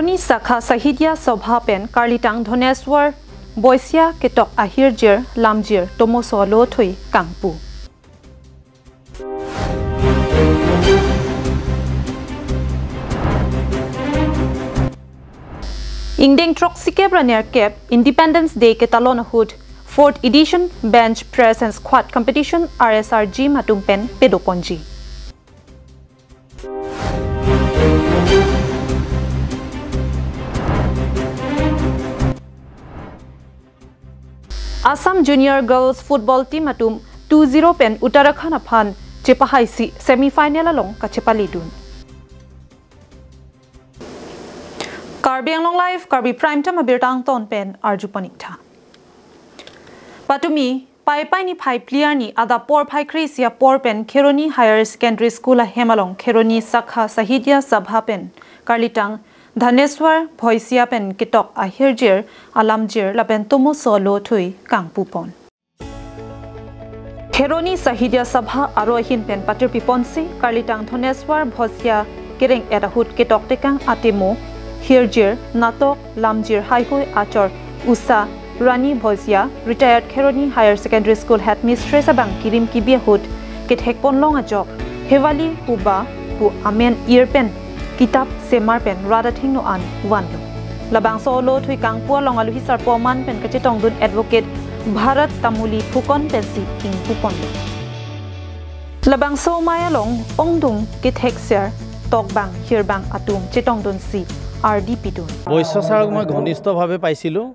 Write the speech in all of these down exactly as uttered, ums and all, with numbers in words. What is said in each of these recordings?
Kheroni Sakha Sahitya Sabha pen Karlitang Dhaneswar Bhoisia ketok ahirjir lamjir tomoso lo thui kangpu. Ingdeng throksikep ra nerkep Independence Day ketalon ahut fourth edition Bench Press and Squat Competition R S R Gym atum pen pedoponji. Assam Junior Girls Football Team atum two zero pen Uttarakhand aphan chepahaisi semi final along kachepaledun. Karbi Anglong Live, Karbi Prime Time abirta angton pen arju pon-ik tha. Patumi Paipai niphai phli arni adap porphai kre-isi apor pen Kheroni Higher Secondary School ahem along Kheroni Sakha Sahitya Sabha pen Karlitang Dhaneswar Bhoisia pen ketok ahirjir alamjir lapen tomoso lo thui kangpupon. Kheroni Sahitya Sabha aro ahin pen patirpiponsi Karlitang Dhaneswar Bhoisia kereng-et ahut ketok tekang atemo, hirjir, natok, lamjir haihui achor Usha Rani Bhoisia, retired Kheroni Higher Secondary School Headmistress abang kirim kibi ahut kethekponlong ajok Hewali Huba pu amen ir pen kitap semar pen rat athengno an vanlo. Labangso lo thui kangpu along aluhi sarpo aman pen kachetongdun Advocate Bharat Tamuli Phukon pensi ingpupon. Labangso amei along ongdung kethekser tokbang hirbang atum chetongdunsi ardi pidun. বৈশ্য ছাৰক মই ঘনিষ্ঠভাৱে পাইছিলোঁ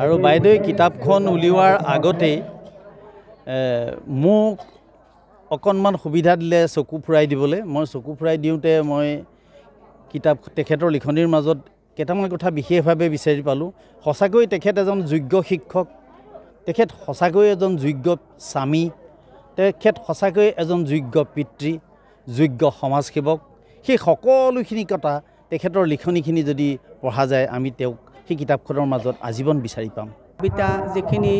আৰু বাইদেৱে কিতাপখন উলিওৱাৰ আগতেই, এ, মোক অকণমান সুবিধা দিলে চকু ফুৰাই দিবলৈ। মই চকু ফুৰাই দিওঁতে মই কিতাপ, তেখেতৰ লিখনিৰ মাজত কেইটামান কথা বিশেষভাৱে বিচাৰি পালোঁ। সঁচাকৈ তেখেত এজন যোগ্য শিক্ষক, তেখেত সঁচাকৈ এজন যোগ্য স্বামী, তেখেত সঁচাকৈ এজন যোগ্য পিতৃ, যোগ্য সমাজসেৱক। সেই সকলোখিনি কথা তেখেতৰ লিখনিখিনি যদি পঢ়া যায়, আমি তেওঁক সেই কিতাপখনৰ মাজত আজীৱন বিচাৰি পাম। কবিতা যিখিনি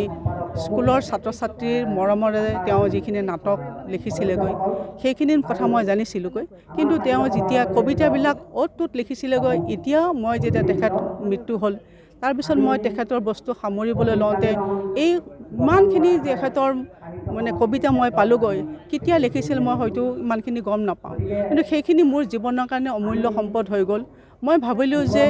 স্কুলৰ ছাত্ৰ ছাত্ৰীৰ মৰমৰে তেওঁ যিখিনি নাটক লিখিছিলেগৈ, সেইখিনিৰ কথা মই জানিছিলোঁগৈ। কিন্তু তেওঁ যেতিয়া কবিতাবিলাক অ'ত ত'ত লিখিছিলেগৈ, এতিয়া মই যেতিয়া তেখেত মৃত্যু হ'ল, তাৰপিছত মই তেখেতৰ বস্তু সামৰিবলৈ লওঁতে এই ইমানখিনি তেখেতৰ মানে কবিতা মই পালোঁগৈ। কেতিয়া লিখিছিল মই হয়তো ইমানখিনি গম নাপাওঁ, কিন্তু সেইখিনি মোৰ জীৱনৰ কাৰণে অমূল্য সম্পদ হৈ গ'ল। মই ভাবিলোঁ যে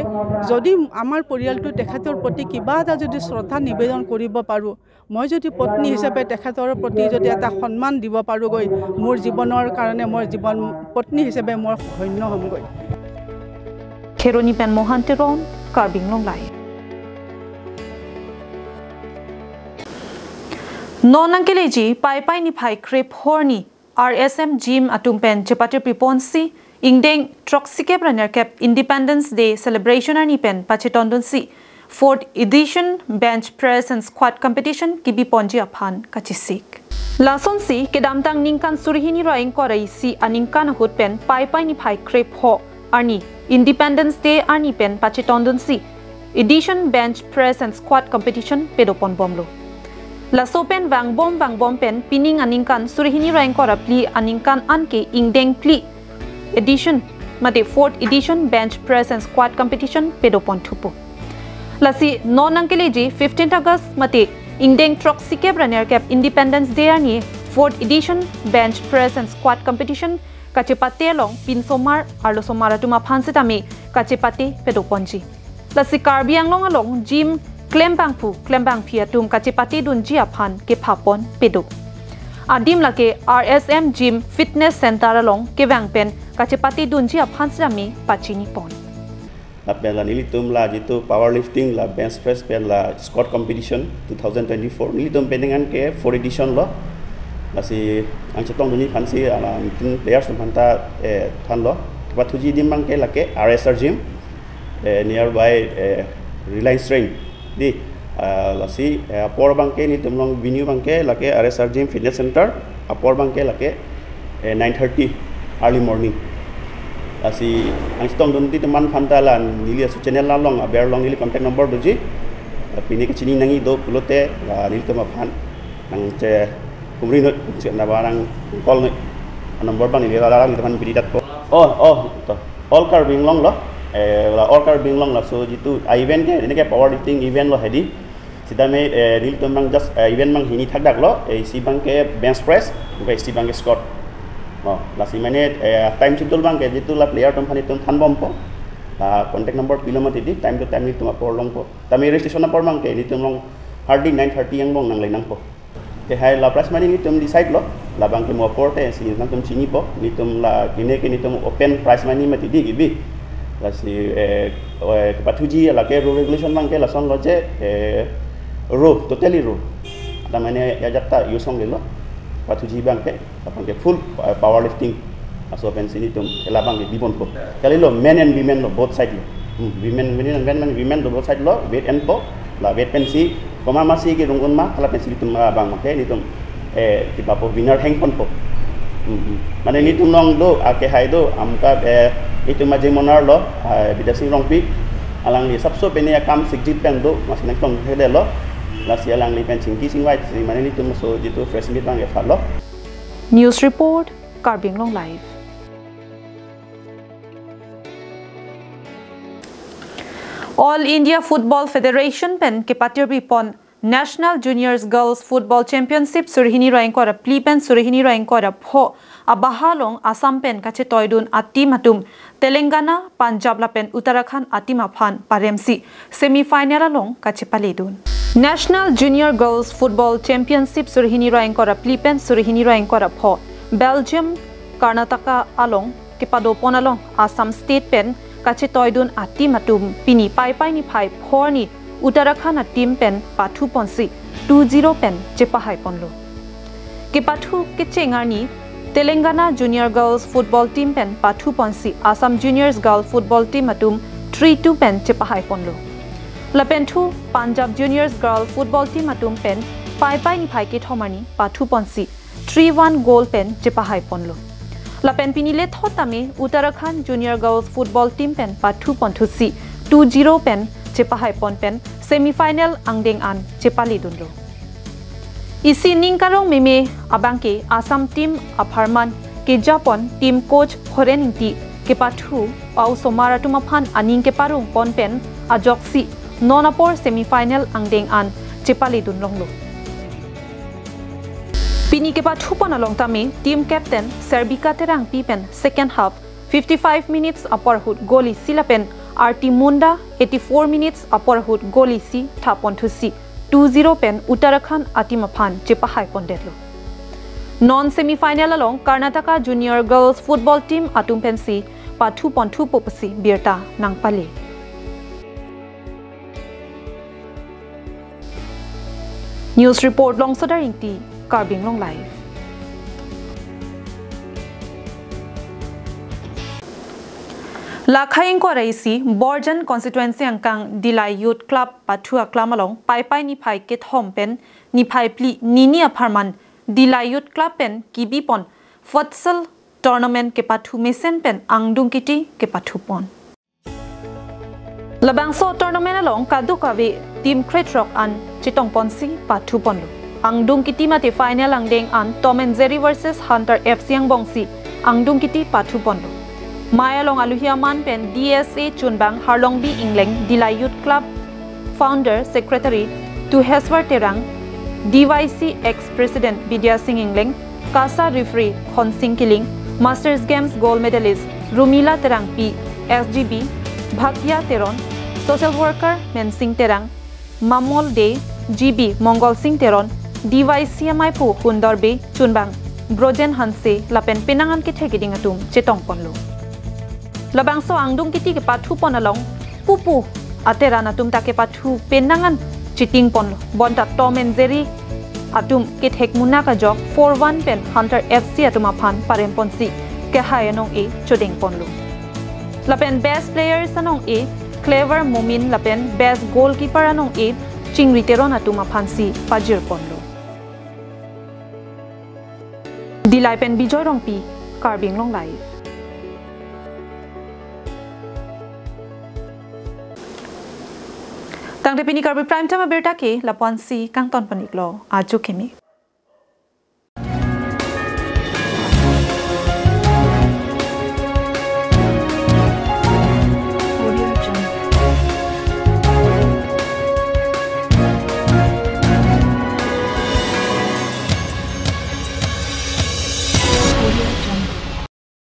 যদি আমাৰ পৰিয়ালটো তেখেতৰ প্ৰতি কিবা এটা যদি শ্ৰদ্ধা নিবেদন কৰিব পাৰোঁ, মই যদি পত্নী হিচাপে তেখেতৰ প্ৰতি যদি এটা সন্মান দিব পাৰোঁগৈ, মোৰ জীৱনৰ কাৰণে মই জীৱন পত্নী হিচাপে মই ধন্য হ'মগৈ। Kheroni pen Mohan Teron, Karbi Anglong Live. Non nangkeleji Paipai niphai kre-phorni R S M Gym atum pen chepatirpiponsi ingdeng throksikep ra nerkep Independence Day Celebration arni pen pachetongdunsi fourth edition Bench Press and Squat Competition kebiponji aphan kachesik. Lasonsi kedamtang ningkan suri hini ra ingkoi ra isi aningkan ahut pen Paipai niphai kre-pho arni Independence Day arni pen pachetongdunsi edition Bench Press and Squat Competition pedoponbomlo. Laso pen vangbom vangbom pen pining aningkan suri hini ra ingkoi ra phli aningkan anke ingdeng phli edition mate fourth edition Bench Press and Squat Competition pedoponthupo. Lasi non nangkeleji fifteenth August mate ingdeng throksikep ra nerkep Independence Day arni fourth edition Bench Press and Squat Competition kachepate along pinsomar arlosomar atum aphan sitame kachepate pedoponji. Lasi Karbi Anglong along gym klembangphu klembangphi atum kachepatedunji aphan kephapon pedo. Adim lake R S M Gym Fitness Center along kevang pen kachepatedunji aphan sitame pachinipon. Lapen la nelitum la jitu powerlifting la bench press pen la squat competition two thousand twenty-four nelitum pen anke four edition lo. Lasi ang chetongdunji aphansi alanglitum players atum aphanta, eh, thanlo. Pathuji adim abangke lake R S R Gym, eh, nearby, eh, Reliance Train. Di, ah, lasi, eh, apor abangke nelitum along venue abangke lake R S R Gym Fitness Center, apor abangke lake, eh, nine thirty early morning. Lasi ang chetongdunji atum aphanta la neli aso channel along aber along neli contact number doji. Pini kachini nangji do pulote la nelitum aphan nangchekumri noi, nangchenaba nang call noi. Number abang neli la la nelitum aphan pidi datpo. Oh, oh, to. All Karbi Anglong lo. Eh, la All Karbi Anglong laso jitu, ah, event ke, ini ke powerlifting event lo hedi. Sitame, eh, nelitum abang just, eh, event abang hini thakdak lo, eh, isi abang ke bench press, bukan isi abang ke squat. Oh, lasi mane, eh, time schedule abang ke, jitu la player atum aphan itum thanbompo. La contact number pilo mati di, time to time itum apor longpo. Tame registration apor abang ke, nelitum along hardly nine thirty angbong nangle nangpo. Kehai la prize money nelitum decide lo, labang ke mo apor te si nangtum chinipo, nelitum la kine ke nelitum open prize money mati di kebi. Lasi, eh, eh, kepathuji la ke rule regulation abang ke lason lo je, eh, row, totally row. Tame ne ajat ta use longle lo, pathuji abang ke, labang ke full, eh, powerlifting. Laso pensi nelitum ke labang ke bibonpo. Kali lo, men and women lo, both side lo. Hmm, women, women, men, men, women lo, both side lo, weight enpo. La weight pensi, komat masi kerung un ma, hala pensi nelitum abang make, nelitum, eh, kipapo winner hengponpo. Hmm, hmm. Mane nelitum along do, ah, kehai do, amka, eh, nelitum aje monar lo, ah, Bidya Sing Rongpi, alangli sabso pene akam sikjit pen do, masi nangtong hede lo, lasi alangli pen chingki chingvai, si mane nelitum laso jitu press meet abang ke pha lo. News report, Karbi Anglong Live. All India Football Federation pen kepatirbipon National Juniors Girls Football Championship suri hini ra ingkoi ra phli pen suri hini ra ingkoi ra pho abaha along Assam pen kachetoidun a-team atum Telangana, Punjab lapen Uttarakhand a-team aphan paremsi semi-final along kachepaledun. National Junior Girls Football Championship suri hini ra ingkoi ra phli pen suri hini ra ingkoi ra pho Belgium, Karnataka along kepadopon along Assam State pen kachetoidun a-team atum pini Paipai niphai pho arni Uttarakhand a-team pen pathuponsi two zero pen chepahaiponlo. Kepathu kecheng arni Telangana Junior Girls Football Team pen pathuponsi Assam Juniors Girl Football Team atum three two pen chepahaiponlo. Lapen thu Punjab Juniors Girl Football Team atum pen Paipai niphai kethom arni pathuponsi three one goal pen chepahaiponlo. Lapen pini lethot tame Uttarakhand Junior Girls Football Team pen pathuponthusi two zero pen chepahaipon pen semi-final angdeng an chepaledunlo. Isi ning karong meme abangke Assam team apharman kejapon team coach Horen Ingti kepathu pa osomar atum aphan aning keparongpon pen ajoksi non apor semi-final angdeng an chepaledun longlo. Pini kepathupon along tame team captain Serbika Terangpi pen second half fifty-five minutes apor ahut goal isi lapen Arti Munda eighty-four minutes apor ahut goal isi thaponthusi two zero pen Uttarakhand a-team aphan chepahaipondetlo. Non semi-final along Karnataka Junior Girls Football Team atum pensi pathuponthupo pusi birta nangpale. News report Longsodar Ingti, Karbi Anglong Live. Lakhai ingkoi ra isi Borjan constituency angkang Dillai Youth Club pathu aklam along Paipai niphai kethom pen niphai phli nini apharman Dillai Youth Club pen kebipon futsal tournament kepathu mesen pen angdung kiti kepathupon. Labangso tournament along kadokave team krethrok an chetongponsi pathuponlo. Angdung kiti mate final angdeng an Tom and Jerry versus Hunter F C angbongsi angdung kiti pathuponlo. Mei along aluhi aman pen D S A chunbang Harlongbi Ingleng, Dillai Youth Club founder secretary Tuheswar Terang, D Y C ex-president Bidya Sing Ingleng, KASA referee Khonsing Killing, Masters Games gold medalist Rumila Terangpi, S G B Bhakya Teron, social worker Mensing Terang, Mamol Dey, G B Mongol Sing Teron, D Y C amaiphu Hundor Bey, chunbang Brojen Hanse lapen penang an kethek kiding atum chetongponlo. Labangso angdung kiti kepathupon along pupu ateran atum ta kepathu penang an chitingponlo. Bonta Tom and Jerry atum kethek munak ajok four one pen Hunter F C atum aphan paremponsi kehai anong-e chodengponlo. Lapen best players anong-e Clever Momin lapen best goalkeeper anong-e Chingri Teron atum aphansi pajirponlo. Dillai pen Bijoy Rongpi, Karbi Anglong Live. Tangte pini Karbi Prime Time abirta ke lapu-ansi kangtonpon-iklo, ajo keme.